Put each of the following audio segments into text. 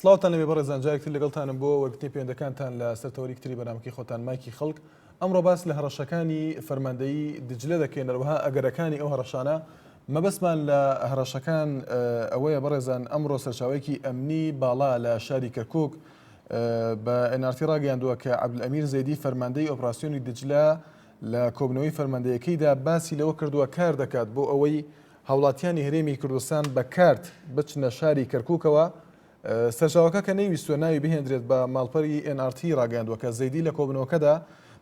سڵاوتان لەبێ بەڕێزان جارێک تر لەگەڵتانم بۆ وەرگرتنی پەیوەندەکانتان لە سەر تەوەریک تری بەرنامەکەی خۆتان مایکی خەڵک ئەمڕۆ باس لە هەڕەشەکانی فەرماندەیی دجلە دەکەین هەروەها ئەگەرەکانی ئەو هەڕەشانە مەبەستمان لە هەڕەشەکان ئەوەیە بەڕێزان ئەمڕۆ سەرچاوەیەکی ئەمنی باڵا لە شاری کەرکک بە NRT ڕاگەیاندووە کە عەبدولئەمیر زەیدی فەرماندەی ئۆپراسیۆنی دجلە لە کۆبنەوەی فەرماندەیەکەیدا باسی لەوە کردووە کار دەکات بۆ ئەوەی هاوڵاتیانی هەرێمی کوردستان بە کارت بچنە شاری کەرکوکەوە، سەرچاوەکە کە نەیویستووە ناوی بهێندرێت بە ماڵپەری ئێن ئاڕ تی ڕاگەیاندووە کە زەیدی لە کۆبوونەوەکەدا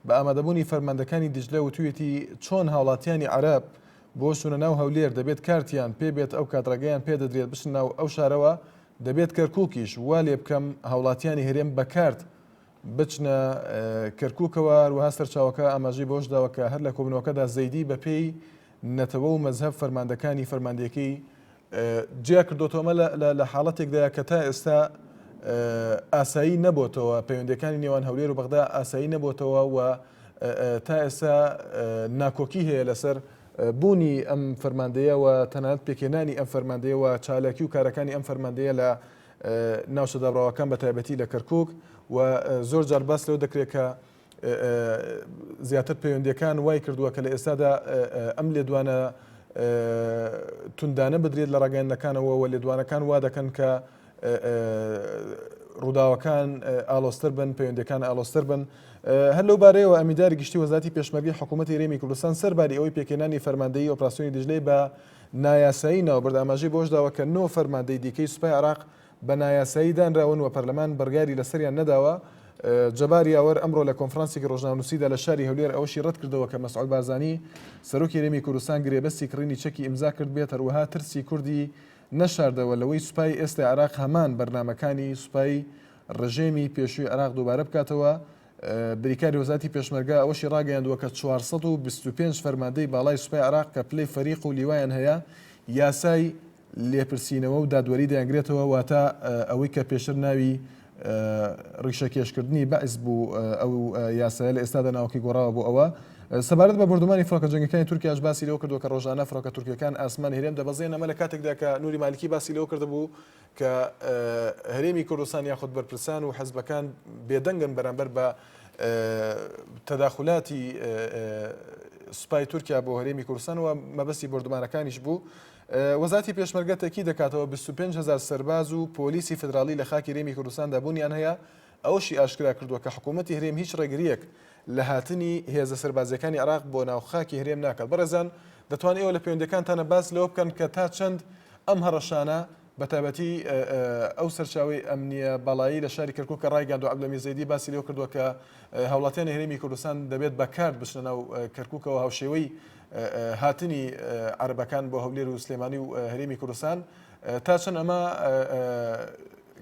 بە ئامادەبوونی فەرماندەکانی دیجلە وتوویەتی چۆن هاوڵاتیانی عەرەب بۆ چوونە ناو هەولێر دەبێت کارتیان پێ بێت ئەوکات ڕێگەیان پێ دەدرێت بچنە ناو ئەو شارەوە دەبێت کەرکوکیش وا لێ بکەم هاوڵاتیانی هەرێم بە کارت بچنە کەرکوکەوە، هەروەها سەرچاوەکە ئاماژەی بەوەش داوە کە هەر لە کۆبوونەوەکەدا زەیدی بەپێی نەتەوە و مەزهەب فەرماندەکانی فەرماندەیەکەی جیا کردۆتەوە، ئەمە لە حاڵەتێکدایە کە تا ئێستا ئاسایی نەبۆتەوە، پەیوەندیەکانی نێوان هەولێر و بەغدا ئاسایی نەبۆتەوە و تا ئێستا ناکۆکی هەیە لەسەر بوونی ئەم فەرماندەیە و تەنانەت پێکهێنانی ئەم فەرماندەیە و چالاکی و کارەکانی ئەم فەرماندەیە لە ناوچە دابڕاوەکان بە تایبەتی لە کەرکک و زۆر جار باس لەوە دەکرێت کە زیاتر پەیوەندیەکان وای کردووە کە لە ئێستادا ئەم لێدوانە توندانە بدرێت لە ڕاگەیاندنەکانەوە و لێدوانەکان وا دەکەن کە ڕووداوەکان ئالۆستر بن پەیوەندەکان ئالۆستر بن هەر لەو بارەیەوە ئەمینداری گشتی وەزارەتی پێشمەرگەی حکوومەتی هەرێمی کوردستان سەرباری ئەوەی پێکهێنانی فەرماندەیی ئۆپراسیۆنی دجلەی بە نایاسایی ناوبرد، ئاماژەی بەوەشداوە کە نۆ فەرماندەی دیکەی سوپای عێراق بە نایاسایی دانراون و پەرلەمان بڕیاری لەسەریان نەداوە. جەبار یاوەر ئەمڕۆ لە کۆنفرانسێکی ڕۆژنامەنووسیدا لە شاری هەولێر ئەوەشی ڕەتکردەوە کە مەسعود بارزانی سەرۆکی هەرێمی کوردستان گرێبەستی کڕینی چەکی ئیمزا کردبێت، هەروەها ترسی کوردی نەشاردەوە لەوەی سوپای ئێستای عێراق هەمان بەرنامەکانی سوپای ڕژێمی پێشووی عێراق دووبارە بکاتەوە. بریکاری وەزارەتی پێشمەرگە ئەوەشی ڕاگەیاندووە کە 425 فەرماندەی باڵای سوپای عێراق کە پلەی فەریق و لیوایان هەیە یاسای لێپرسینەوە و دادوەری دەیانگرێتەوە، واتە ئەوەی کە پێشتر ناوی ڕیشەکێشکردنی بەعس بوو ئەو یاسایە لە ئێستادا ناوەکەی گۆڕاوە بۆ ئەوە. سەبارەت بە بۆردومانی فڕۆکە جەنگیەکانی تورکیاش باسی لەوە کردووە کە ڕۆژانە فڕۆکە تورکیەکان ئاسمانی هەرێم دەبەزێنن، ئەمە لە کاتێکدا کە نوری مالکی باسی لەوە کردبوو کە هەرێمی کوردستان یاخود بەرپرسان و حزبەکان بێدەنگن بەرامبەر بە تەداخولاتی سوپای تورکیا بۆ هەرێمی کوردستان و مەبەستی بۆردومانەکانیش بوو. وەزارەتی پێشمەرگە تەکی دەکاتەوە 25 هەزار سەرباز و پۆلیسی فیدراڵی لە خاکی هەرێمی کوردستاندا بوونیان هەیە، ئەوەشی ئاشکرا کردووە کە حکوومەتی هەرێم هیچ ڕێگرییەک لە هاتنی هێزە سەربازییەکانی عێراق بۆ ناو خاکی هەرێم ناکات. بەڕێزان دەتوان ئێوە لە پەیوەندییەکانتانە باس لەوە بکەن کە تا چەند ئەم هەڕەشانە بە تایبەتی ئەو سەرچاوەی ئەمنییە باڵایەی لە شاری کەرکوک کە ڕایگەیاندووە عەبدولئەمیر زەیدی باسی لەوە کردووە کە هاوڵاتیانی هەرێمی کوردستان دەبێت بە کارت بچنە ناو کەرکوکەوە هاوشێوەی هاتنی عەرەبەکان بۆ هەولێر و سلێمانی و هەرێمی کوردستان تا چەند ئەمە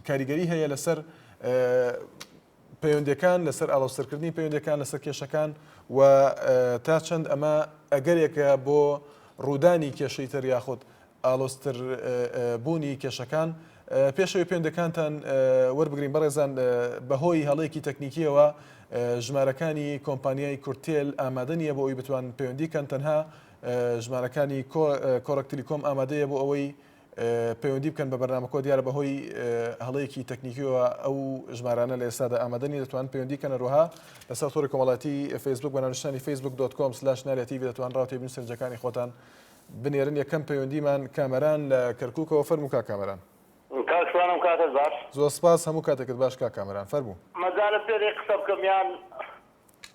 کاریگەری هەیە لەسەر پەیوەندیەکان، لەسەر ئاڵۆزترکردنی پەیوەندیەکان، لەسەر کێشەکان و تا چەند ئەمە ئەگەرێکە بۆ ڕوودانی کێشەی تر یاخود ئاڵۆزتر بوونی کێشەکان. پێش ئەوەی پەیوەندەکانتان وەربگرین بەڕێزان بەهۆی هەڵەیەکی تەکنیکیەوە ژمارەکانی کۆمپانیای کوردتێل ئامادە نییە بۆ ئەوی بتوان پەیوەندی کەن تەنها ژمارەکانی کۆڕەک تلیکۆم ئامادەیە بۆ ئەوەی پەیوەندی بکەن بە بەرنامەکەوە دیارە بەهۆی هەڵەیەکی تەکنیکیەوە ئەو ژمارانە لە ئێستادا ئامادە نین دەتوان پەیوەندی کەن هەروەها لەسەر تۆڕی کۆمەڵاتی فەیسبوک بە ناونیشانی فەیسبوک dot com slash نالیا تیڤی دەتوان ڕاو تێبینی سەرنجەکانی خۆتان بنێرن یەکەم پەیوەندیمان کامەران لە کەرکوکەوە فەرموو کاک کامەران. کاک شوان ئەم کاتەت باش. زۆر سپاس هەموو کاتێکت باش کاک کامەران فەرموو. مەجالت پێ دەی قسە بکەم یان.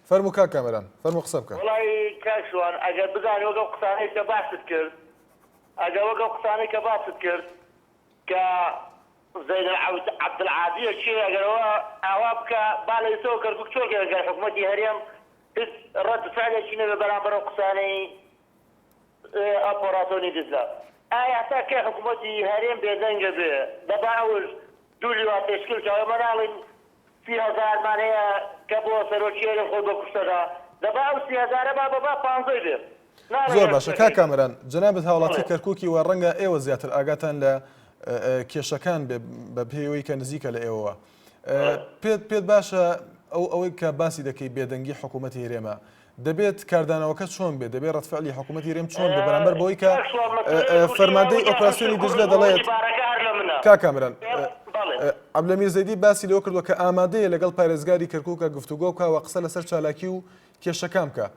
فەرموو کاک کامەران فەرموو قسە بکە. وەڵایی کاک شوان ئەگەر بزانی وەک ئەو قسانەی کە باست کرد ئەگەر وەک ئەو قسانەی کە باست کرد کە زین عبدالعادیە کێیە ئەگەر ئەوە ئاوا بکا با لە ئیستەوە کەرکوک چۆڵ کەی ئەگەر حکومەتی هەرێم هیچ ڕەد فعلێکی نەبێ بەرامبەر ئەو قسانەی ئۆپۆراسۆنی دجلە ئایا هەتا کەی حکومەتی هەرێم بێدەنگە بێ دەبا ئەوش دوو لیوا تەشکیل کا ئێمە ناڵێین سی هەزارمان هەیە کە بۆ سەرۆکی هەرێم خۆی بە کوشتەدا دەبا ئەو سی هەزارە با بە با پانزەی بێ ناڵێین زۆر باشە کاک هەشتەکەی کامەران جەنابت هاوڵاتی بەڵێ. کەرکوکی وە ڕەنگە ئێوە زیاتر ئاگاتان لە کێشەکان بێ بە پێی ئەوەی کە نزیکە لە ئێوەوە بەڵێ. پێت پێت باشە ئەو ئەوەی کە باسی دەکەی بێدەنگی حکوومەتی هەرێمە دەبێت کاردانەوەکە چۆن بێت؟ دەبێت ڕەدفعلی حکوومەتی هەرێم چۆن بێت بەرامبەر بەوەی کە کاک شوان مەسەلەی کوردی فەرماندەی وتیان ئۆپراسیۆنی حوسێن دجلە کوڕ دەڵێت وتی بارەکە هەر لە منە کاک کامەران بەڵێ. عەبدولئەمیر زەیدی باسی لەوە کردووە کە ئامادەیە لەگەڵ پارێزگاری کەرکووکە گفتوگۆ بکا و قسە لەسەر چالاکی و کێشەکان بکا.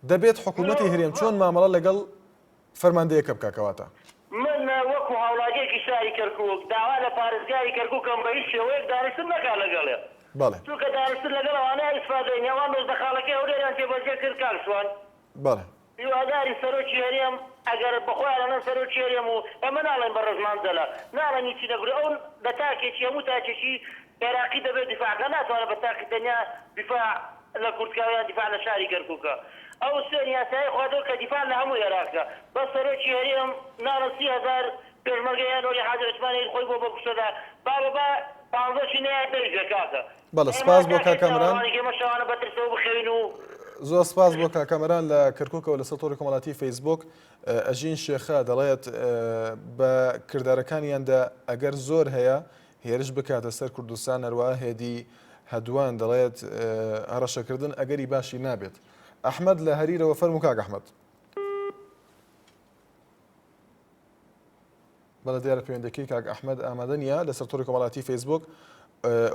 دەبێت حکوومەتی هەرێم چۆن مامەڵە لەگەڵ فەرماندەیەکە بکا کەواتە؟ من وەکو هاوڵاتیەکی شاری کەرکوک داوا لە پارێزگاری کەرکوک کەم بە هیچ شێوەیەک دانیشتن نەکا لەگەڵێ بەڵێ. چونکە دانیشتن لەگەڵ ئەوانە ئیسفادەی نیە ئەوان 19 خاڵەکەی هەولێریان جێبەجێ کرد کاک شوان. بەڵێ. هیوادارین سەرۆکی هەرێم ئەگەر بەخۆیان ئەڵێن سەرۆکی هەرێم و ئێمە ناڵێین بەڕێز مام جەلا ناڵێن هیچی نەگورێ ئەو بە تاکێکی هەموو تاکێکی عێراقی دەبێت دیفاع کا ناتوانێت بە تاکی تەنیا دیفاع لە کورد کا یان دیفاع لە شاری کەرکوک کا ئەو سوێنی یاسایی خواردوە کە دیفاع لە هەموو عێراق کا بەس سەرۆکی هەرێم ناڵێن 30,000 پێشمەرگە یان نۆری حاجی عوسمان ی خۆی بۆ بەکوشتەدا با بە با پانزەشی نەیات دەی بێ کاکە. بەڵێ سپاس بۆ کاک کامەران. ئێمە شەوانە بە ترسەوە بخەوین و. زۆر سپاس بۆ کاک کامەران لە کەرکوکەوە لەسەر تۆڕی کۆمەڵاتی فەیسبوک ئەژین شێخە دەڵێت بە کردارەکانیاندا ئەگەر زۆر هەیە هێرش بکاتە سەر کوردستان هەروەها هێدی هەدوان دەڵێت هەڕەشەکردن ئەگەری باشی نابێت ئەحمەد لە هەریرەوە فەرموو کاک ئەحمەد. بەڵێ دیارە پەیوەندەکەی کاک ئەحمەد ئامادە نییە لەسەر تۆڕی کۆمەڵاتی فەیسبوک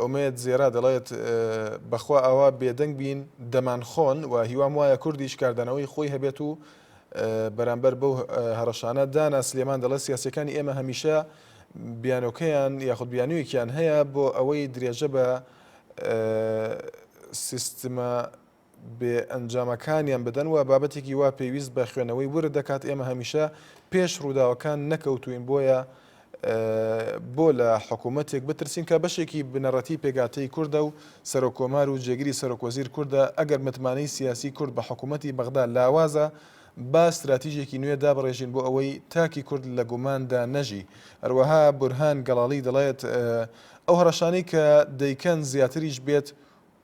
ئومێد زێرا دەڵێت بەخوا ئاوا بێدەنگ بین دەمانخۆن و هیوام وایە کوردیش کاردانەوەی خۆی هەبێت و بەرامبەر بەو هەڕەشانە دانا سلێمان دەڵێت سیاسەکانی ئێمە هەمیشە بیانۆکەیان یاخود بیانوویەکیان هەیە بۆ ئەوەی درێژە بە سیستمە بێ ئەنجامەکانیان بدەن و بابەتێکی وا پێویست بە خوێنەوەی ورد دەکات، ئێمە هەمیشە پێش ڕووداوەکان نەکەوتووین بۆیە بۆ لە حکوومەتێک بترسین کە بەشێکی بنەڕەتی پێکهاتەی کوردە و سەرۆک کۆمار و جێگری سەرۆک وەزیر کوردە، ئەگەر متمانەی سیاسی کورد بە حکوومەتی بەغدا لاوازە با ستراتیژێکی نوێ دابڕێژین بۆ ئەوەی تاکی کورد لە گوماندا نەژی. هەروەها بورهان گەڵاڵی دەڵێت ئەو هەڕەشانەی کە دەیکەن زیاتریش بێت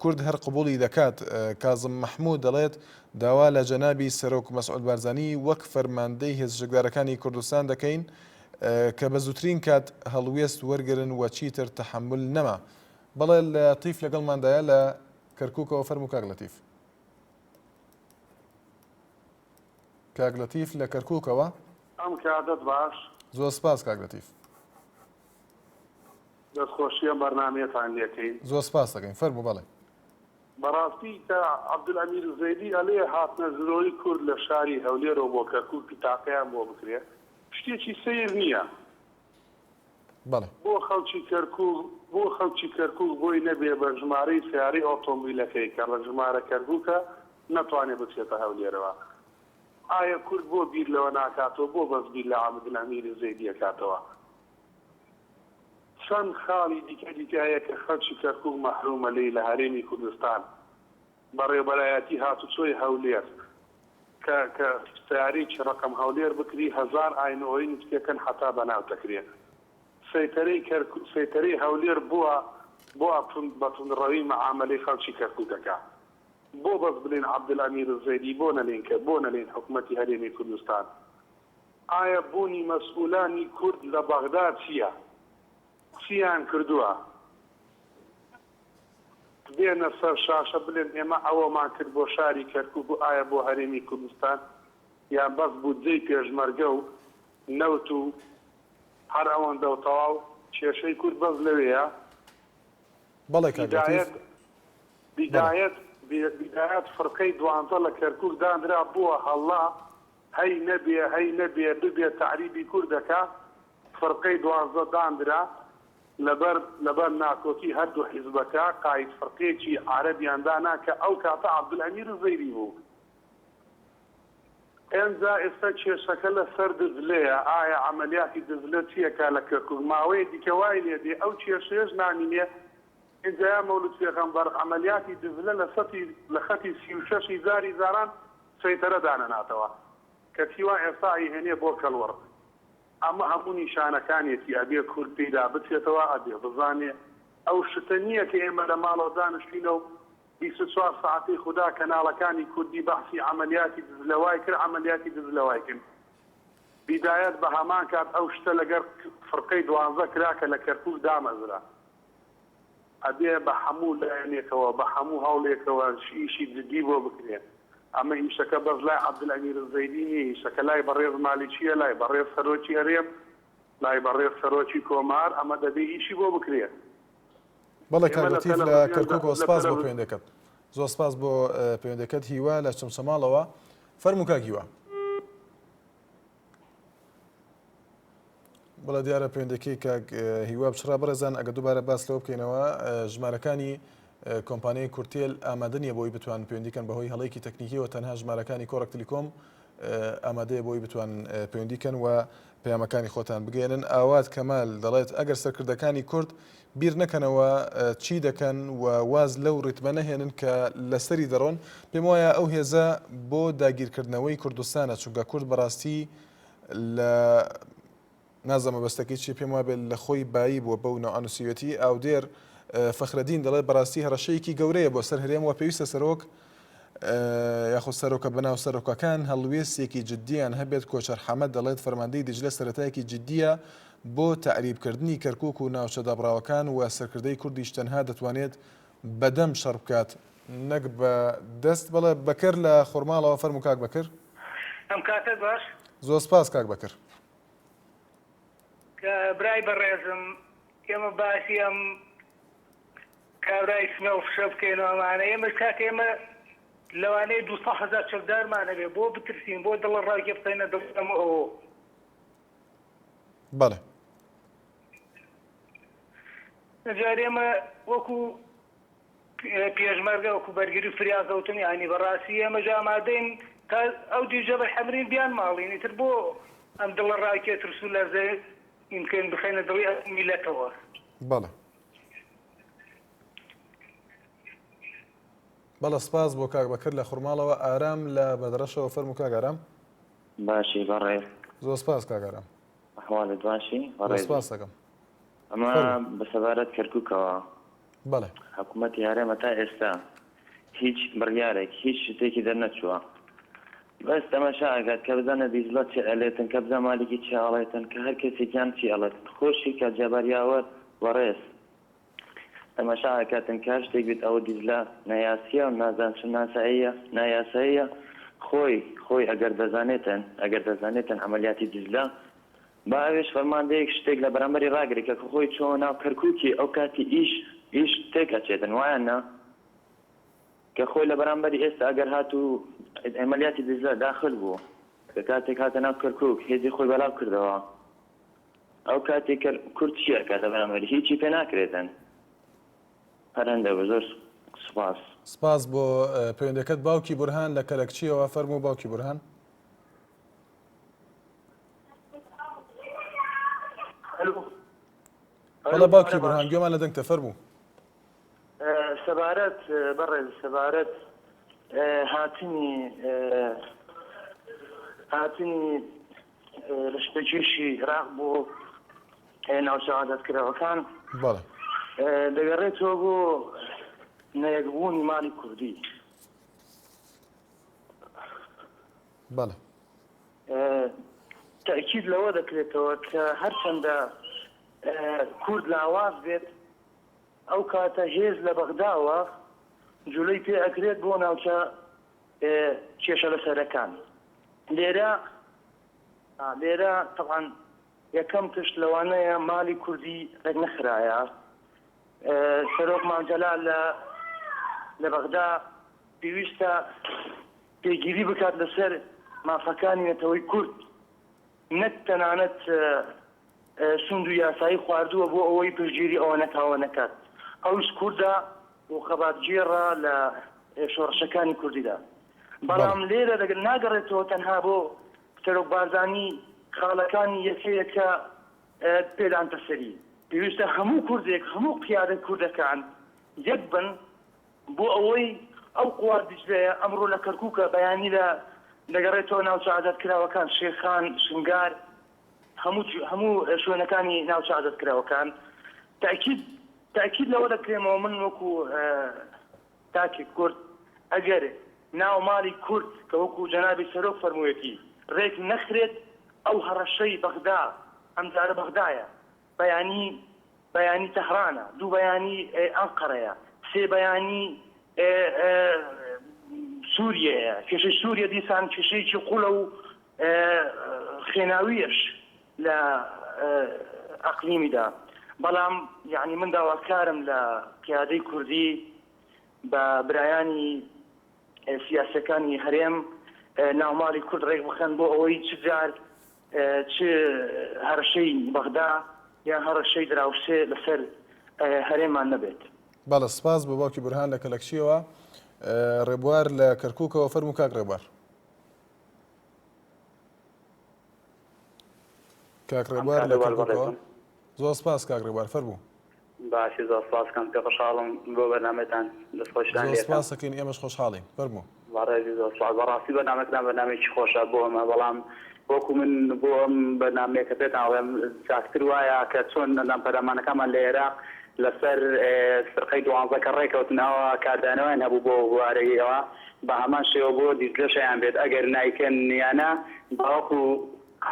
کورد هەر قبوڵی دەکات. کازم مەحمود دەڵێت، داوا لە جەنابی سەرۆک مەسعود بارزانی وەک فەرماندەی هێزە چەکدارەکانی کوردستان دەکەین کە بە زووترین کات هەڵوێست وەرگرن و چیتر تەحەمول نەما. بەڵێ لەتیف لەگەڵماندایە لە کەرکوکەوە فەرموو کاک لەتیف. کاک لەتیف لە کەرکوکەوە. ئەم کاتەت باش. زۆر سپاس کاک لەتیف. دەست خۆشی ئەم بەرنامەیەتان لێکەین. زۆر سپاست دەکەین فەرموو بەڵێ. بەڕاستی کە عەبدولئەمیر زەیدی ئەلێ هاتنە ژورۆی کورد لە شاری هەولێرەوە بۆ کەرکوک پیتاقەیان بۆ بکرێ شتێکی سەیر نیە. بەڵێ. بۆ خەڵکی کەرکوک بۆ خەڵکی کەرکوک بۆی نەبێ بە ژمارەی سەیارەی ئۆتۆمبیلەکەی کە ڕە ژمارە کەرکوکە نەتوانێ بچێتە هەولێرەوە. ئایە کورد بۆ بیر لەوە ناکاتەوە بۆ بەس بیر لە عەبدولئەمیر زەیدی ئەکاتەوە. چەند خاڵی دیکە دیکە هەیە کە خەڵکی کەرکوک مەحرومە لێی لە هەرێمی کوردستان، بەڕێوبەرایەتی هاتوچۆی هەولێر کە کە سەیارەیەکی ڕەقەم هەولێر بکری هەزار ئاین و ئۆینت پێکەن حەتا بەناو دەکرێ. سەیتەرەی کەرکوک سەیتەرەی هەولێر بووە بۆ توند بە توندڕەوی مەعامەلەی خەڵکی کەرکوک دەکا. بۆ بەس بلێن عەبدولئەمیر زەیدی بۆ نەلێین کە بۆ نەلێین حکومەتی هەرێمی کوردستان. ئایا بوونی مەسئولانی کورد لە بەغدا چییە؟ چییان کردووە؟ بێنە سەر شاشە بلێن ئێمە ئەوەمان کرد بۆ شاری کەرکوک و ئایا بۆ هەرێمی کوردستان؟ یان بەس بودجەی پێشمەرگە و نەوت و هەر ئەوەندە و تەواو؟ کێشەی کورد بەس لەوێیە؟ بەڵێ کاک لەتیف. بیدایەت بیدایەت بیدایەت فرقەی دوانزە لە کەرکوک دانرا بووە هەڵە هەی نەبێ هەی نەبێ ببێ تەعریبی کوردەکە فرقەی دوانزە داندرا لەبەر لەبەر ناکۆکی هەردوو حیزبەکە قاید فرقەیەکی عارەبیان دانا کە ئەو کاتە عەبدولئەمیر زەیدی بوو ئێنجا ئێستا کێشەکە لە سەر دجلەیە ئایا عەمەلیاتی دجلە چیەکا لە کەرکوک ماوەیە دیکە وای لێ دێ ئەو کێشەیەش نامینێ ئینجا یا مەولود پێغەمبەر عەمەلیاتی دجلە لە سەتی لە خەتی 36 ی جاری جاران سەیتەرە دانەناتەوە کەچی وا ئێستا ئەیهێنێ بۆ کەڵوڕ ئەمە هەموو نیشانەکانیەتی ئەبێ کورد پێیدا بچێتەوە ئەبێ بزانێ ئەو شتە نیە کە ئێمە لە ماڵەوە دانشتینەو 24 سەعاتەی خودا کەناڵەکانی کوردی بەحسی عەمەلیاتی دزلەوای کرد عەمەلیاتی دزلەوای کرد بیدایەت بە هەمان کات ئەو شتە لەگەر فرقەی دوانزە کرا کە لە کەرکوک دامەزرا. ئەبێ بە هەموو لایەنێکەوە، بە هەموو هەوڵێکەوە ئیشی جدی بۆ بکرێ. ئەمە ئیشەکە بەس لای عەبدولئەمیر زەیدی نییە، ئیشەکە لای بەڕێز مالیکییە، لای بەڕێز سەرۆکی هەرێم، لای بەڕێز سەرۆکی کۆمار، ئەمە دەبێ ئیشی بۆ بکرێ. بەڵێ ئێمە کاک لە لەتیف لە تەلەڤزیۆن کەرکوکەوە لە سپاس بۆ تەلەڤز پەیوەندەکەت. زۆر سپاس بۆ پەیوەندەکەت هیوا لە چەمچەماڵەوە. فەرموو کاک هیوا. بەڵێ دیارە پەیوەندەکەی کاک هیوا بچڕا بەڕێزان ئەگەر دووبارە باس لەوە بکەینەوە ژمارەکانی کۆمپانیای کورتێل ئامادە نییە بۆی بتوان پەیوەندی کەن بەهۆی هەڵەیەکی تەکنیکیەوە تەنها ژمارەکانی کۆڕەک تلیکۆم ئامادەیە بۆی بتوان پەیوەندی کەن و پەیامەکانی خۆتان بگەێنن ئاوات کەمال دەڵێت ئەگەر سەرکردەکانی کورد بیر نەکەنەوە چی دەکەن و واز لەو ڕیتمە نەهێنن کە لەسەری دەڕۆن پێم وایە ئەو هێزە بۆ داگیرکردنەوەی کوردستانە چونکە کورد بەڕاستی لە نازانم مەبەستەکەی چیە پێم وابێت لە خۆی بایی بووە بەو نەوعە نووسیوێتی ئاودێر فەخرەدین دەڵێت بەڕاستی هەڕەشەیەکی گەورەیە بۆ سەر هەرێم و پێویستە سەرۆک یاخود سەرۆکە بەناو سەرۆکەکان هەڵوێستێکی جددیان هەبێت کۆچەر حەمەد دەڵێت فەرماندەی دیجلە سەرەتایەکی جددیە بۆ تەعریبکردنی کەرکوک و ناوچە دابڕاوەکان و سەرکردەی کوردیش تەنها دەتوانێت بەدەم شەڕ بکات نەک بە دەست بەڵێ بەکر لە خورماڵەوە فەرموو کاک بەکر. ئەم کاتەت باش. زۆر سپاس کاک بەکر. کە برای بەڕێزم ئێمە باسی ئەم کابرای سمێڵ فشە بکەین و ئەمانە ئێمەش کاکە ئێمە لەوانەیە 200 هەزار چەکدارمان هەبێ بۆ بترسین بۆ دڵە ڕاوکێ بخەینە دڵ ئەم و ئەوە. بەڵێ. جار ئێمە وەکو پێشمەرگە وەکو بەرگری و فریاکەوتن یانی بەڕاستی ئێمەش ئامادەین تا ئەو دیو جەبل حەمرین بیان ماڵین ئیتر بۆ ئەم دڵە ڕاوکێ ترس و لەرزە یمکن بخەینە دڵی ئەم میلەتەوە. بەڵێ. بەڵێ سپاس بۆ کاک بەکر لە خورماڵەوە ئارام لە بەردەڕەشەوە فەرموو کاک ئارام. باشی بەڕێز. زۆر سپاس کاک ئارام. ئەحوالت باشی زۆر بەڕێزی. سپاس دەکەم. ئەمە فەرموو. بە سەبارەت کەرکوکەوە. بەڵێ. حکومەتی هەرێم هەتا ئێستا هیچ بڕیارێک هیچ شتێکی دەرنەچووە بەس تەماشا ئەکات کە بزانە دیجلە چ ئەلێتن کە بزان مالیکی چ ئەڵێتن کە هەر کەسێکیان چی ئەڵێتن خۆشی کە جەبار یاوەر بەڕێز تەماشا ئەکاتن کە هەر شتێک بێت ئەوە دیجلە نایاسیە و نازان چ ناساییە نایاساییە خۆی خۆی ئەگەر دەزانێتن ئەگەر دەزانێتن عەمەلیاتی دیجلە با ئەوێش فەرماندەیەک شتێک لە بەرامبەری ڕاگرێ کە خۆی چۆوە ناو کەرکوکی ئەو کاتی ئیش ئیش تێک ئەچێتن وایان نا کە خۆی لە بەرامبەری ئێستا ئەگەر هاتوو عەمەلیاتی دجلە داخل بوو کە کاتێک هاتە ناو کەرکوک هێزی خۆی بەلاو کردەوە ئەو کاتی کە کورد چی ئەکات لە بەرامبەری هیچی پێ ناکرێتن هەر هەندە بوو زۆر سوپاس. سپاس بۆ پەیوەندەکەت باوکی بورهان لە کەلەکچیەوە فەرموو باوکی بورهان. بەڵێ باوکی بورهان گوێمان لە دەنگتە فەرموو. سەبارەت بەڕێز سەبارەت هاتنی هاتنی لەشکرکێشی عێراق بۆ ناوچە ئازادکراوەکان بەڵێ دەگەڕێتەوە بۆ نەیەکبوونی ماڵی کوردی. بەڵێ. تەئکید لەوە دەکرێتەوە کە هەرچەندە کورد لاواز بێت ئەو کاتە هێز لە بەغداوە جولەی پێ ئەکرێت بۆ ناوچە کێشە لەسەرەکان. لێرە لێرە تەبعەن یەکەم تشت لەوانەیە مالی کوردی ڕێک نەخرایە سەرۆک مام جەلال لە لە بەغدا پێویستە پێگیری بکات لەسەر مافەکانی نەتەوەی کورد نەک تەنانەت سوند و یاسایی خواردووە بۆ ئەوەی پشتگیری ئەوە نەتەوە نەکات ئەویش کوردە و خەباتگێڕە لە شۆڕشەکانی کوردیدا بەڵام لێرە ناگەڕێتەوە تەنها بۆ سەرۆک بارزانی خاڵەکانی یەکە یەکە پێدانتە سەری پێویستە هەموو کوردێک هەموو قیادە کوردەکان یەک بن بۆ ئەوەی ئەو قوا دیجلەیە ئەمڕۆ لە کەرکوکە بەیانی لە دەگەڕێتەوە ناوچە ئازادکراوەکان شێخان شنگار هەموو هەموو شوێنەکانی ناوچە ئازادکراوەکان تاکید تاکید لەوە دەکرێمەوە من وەکو تاکی کورد ئەگەر ناو ماڵی کورد کە وەکو جەنابی سەرۆک فەرموویەتی ڕێک نەخرێت ئەو هەڕەشەی بەغدا ئەمجارە بەغدایە بەیانی بەیانی تەهرانە، دوو بەیانی ئەنقەرەیە، سێ بەیانی سوریەیە، کێشەی سوریە دیسان کێشەیەکی قوڵە و خێناویەش لە ئەقلیمیدا. بەڵام یەعنی من داواکارم لە قیادەی کوردی بە برایانی سیاسیەکانی هەرێم ناوماڵی کورد ڕێکبخەن بۆ ئەوەی چ جار چ هەڕەشەی بەغدا یان هەڕەشەی دراوسێ لەسەر هەرێممان نەبێت. بەڵێ سپاس بۆ باوکی بورهان لە کەلەکچیەوە. ڕێبوار لە کەرکوکەوە فەرموو کاک ڕێبوار. کاک ڕێبوار لە کەرکوکەوە. زۆر سپاس کاک ڕێبوار فەرموو. باشی زۆر سپاس کەم پێ خۆشحاڵم بۆ بەرنامەتان دەست خۆشتان زۆر سپاس ئەکەین ئێمەش خۆشحاڵین فەرموو. بەڕێزی زۆر سپاس بەڕاستی بەرنامەکەتان بەرنامەیەکی خۆشە بۆ ئەمە بەڵام وەکو من بۆ ئەم بەرنامەیە کە پێتان ئەڵێم چاکتر وایە کە چۆن ئەندام پەرلەمانەکانمان لە ئێراق لەسەر فرقەی دوانزە کە ڕێکەوتن ئەوە کاردانەوەیان هەبوو بۆ بوارەیەوە بە هەمان شێوە بۆ دیجلەشیان بێت ئەگەر نایکەن یانە باوەکو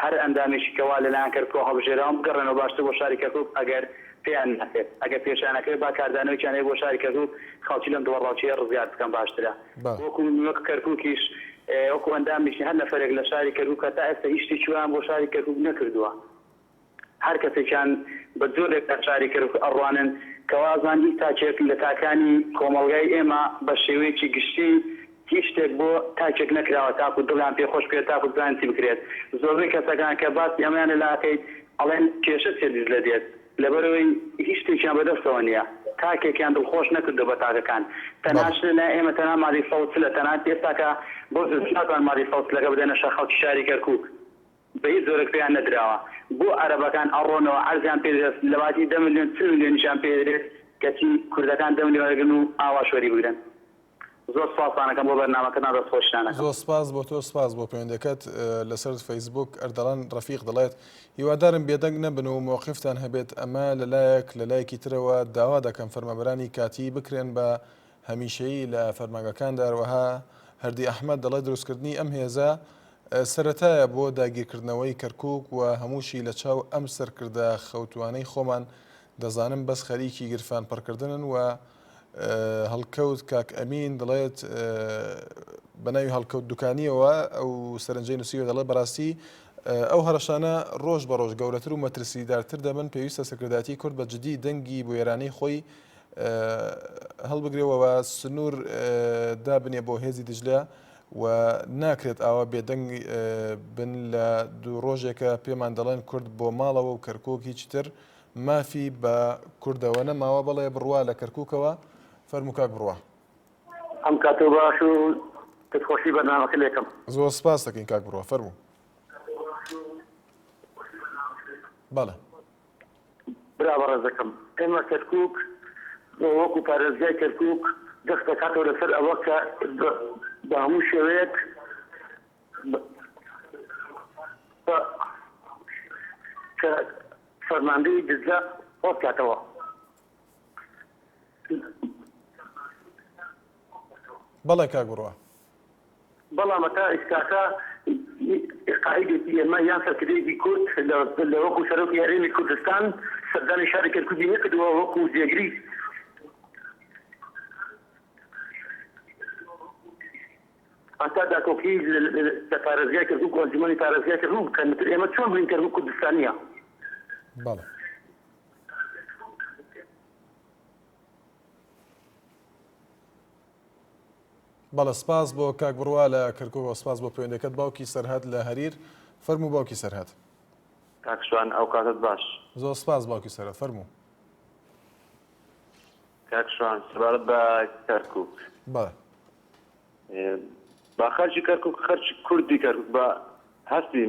هەر ئەندامێکی کەوا لەلایەن کەرکوکەوە هەڵبژێراون بگەڕێنەوە باشتر بۆ شاری کەرکوک ئەگەر پێیان ناکرێت ئەگەر پێشیان ئەکرێت با کاردانەوەیەکیان هەیە بۆ شاری کەرکوک خەڵکی لەم دڵەڕاوکێیە ڕزگار بکەن باشترە وەکو وەک کەرکوکیش وەکو ئەندامێکی هەر نەفەرێک لە شاری کەرکوک هەتا ئێستا هیچ شتێکی وایان بۆ شاری کەرکوک نەکردووە. هەر کەسێکیان بە جۆرێک لە شاری کەرکوک ئەڕوانن کە وازان هیچ تاکێک لە تاکانی کۆمەڵگای ئێمە بە شێوەیەکی گشتی هیچ شتێک بۆ تاکێک نەکراوە تاکو دڵیان پێ خۆش بکرێت تاکو بزانن چی بکرێت زۆربەی کەسەکان کە باسی ئەمەیان لە لا ئەکەیت ئەڵێن کێشە چیە دیجلە دێت لەبەرئەوەی هیچ شتێکیان بە دەستەوە نیە تاکێکیان دڵخۆش نەکردوە بە تاکەکان تەنها چ لە لای ئێمە تەنها مادەی 140 تەنانەت ئێستاکە بۆ ناتوانن مادەی 140ەکە بدەنە شە خەڵکی شاری کەرکوک. بە هیچ جۆرێک پێیان نەدراوە بۆ عەرەبەکان ئەڕۆنەوە عەرزیان پێ دەدرێت لەباتی دە ملیۆن 40 ملیۆنیشیان پێ دەدرێت کەچی کوردەکان دە ملیۆن وەرگرن و ئاواش وەری بگرن زۆر سوپاستان ئەکەم بۆ بەرنامەکەتان دەست خۆشتان ئەکەم. زۆر سپاس بۆ تۆ سپاس بۆ پەیوەندەکەت لەسەر فەیسبوک ئەردەڵان ڕەفیق دەڵێت هیوادارم بێدەنگ نەبن و مۆقیفتان هەبێت ئەمە لەلایەک لەلایەکی ترەوە داوا دەکەم فەرمانبەرانی کاتی بکرێن بە هەمیشەیی لە فەرمانگەکاندا هەروەها هەردی ئەحمەد دەڵێت دروستکردنی ئەم هێزە سەرەتایە بۆ داگیرکردنەوەی کەرکوک و هەمووشی لە چاو ئەم سەرکردە خەوتوانەی خۆمان دەزانم بەس خەریکی گرفان پڕکردنن و هەڵکەوت کاک ئەمین دەڵێت بە ناوی هەڵکەوت دوکانیەوە ئەو سەرنجەی نووسیوە دەڵێت بەڕاستی ئەو هەڕەشانە ڕۆژ بە ڕۆژ گەورەتر و مەترسیدارتر دەبن پێویستە سەرکردایەتی کورد بە جدی دەنگی بوێرانەی خۆی هەڵبگرێ و سنوور دابنێ بۆ هێزی دجلە و ناکرێت ئاوا بێدەنگ بن لە دوو ڕۆژێکە پێمان دەڵێن کورد بۆ ماڵەوە و کەرکک هیچتر مافی بە کوردەوە نەماوە بەڵێ بڕوا لە کەرککەوە فەرموو کاک بڕوا. ئەم کاتەو باش و دەستخۆشی بەرنامەکە لێکەم. زۆر سپاس دەکەین کاک بڕوا فەرموو. بەڵێ. برا بەڕێزەکەم ئێمە کەرکوک وەکو پارێزگای کەرکوک جەخت دەکاتەوە لەسەر ئەوە کە بە هەموو شێوەیەک کە فەرماندەی دجلە ڕەتکاتەوە. بەڵێ کاک بڕوا. بەڵام هەتا ئیستاکە قائیدێکی ئێمە یان سەرکردەیەکی کورد لە وەکو سەرۆکی هەرێمی کوردستان سەردانی شاری کەرکوکی نەکردووە وەکو جێگری هەتا داکۆکی لە پارێزگای کەرکوک و ئەنجومەنی پارێزگای کەرکوک بکەن ئیتر ئێمە چۆن بڵێین کەرکوک کوردستانییە؟ بەڵێ. بەڵێ سپاس بۆ کاک بڕوا لە کەرکوکەوە سپاس بۆ پەیوەندەکەت باوکی سەرهەد لە هەریر فەرموو باوکی سەرهەد. کاک شوان ئەو کاتەت باش. زۆر سپاس باوکی سەرهەد فەرموو. کاک شوان سەبارەت بە کەرکوک. بەڵێ. با خەرکی کەرکوک خەرکی کوردی کەرکوک بە هەستی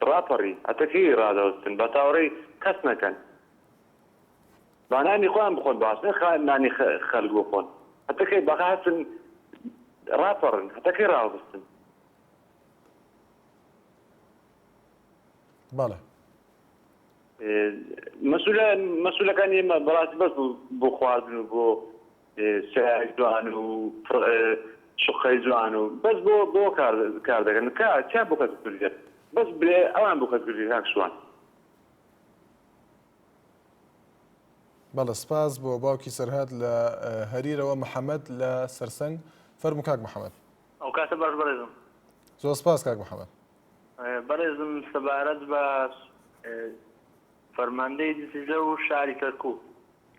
ڕاپەڕی هەتا کەی ڕادەوەستن با چاوەڕێی کەس نەکەن. با نانی خۆیان بخۆن باش نە نانی خەلک بخۆن هەتا کەی باخە هەستن ڕاپەڕن هەتا کەی ڕاوەستن. بەڵێ. مەسولە مەسولەکانی ئێمە بەڕاستی بەس بۆ خواردن و بۆ سەیارەی جوان و شوقەی جوان و بەس بۆ بۆ کار کار دەکەن کا چیان بۆ کەس کردیە بەس برێ ئەوان بۆ کەس کردیە کاک شوان. بەڵێ سپاس بۆ باوکی سەرهات لە هەریرەوە محەمەد لە سەرسەنگ فەرموو کاک محەمەد. ئەوکاتە باش بەڕێزم. زۆر سپاس کاک محەمەد. بەڕێزم سەبارەت بە. فەرماندەی دجلە و شاری کەرکوک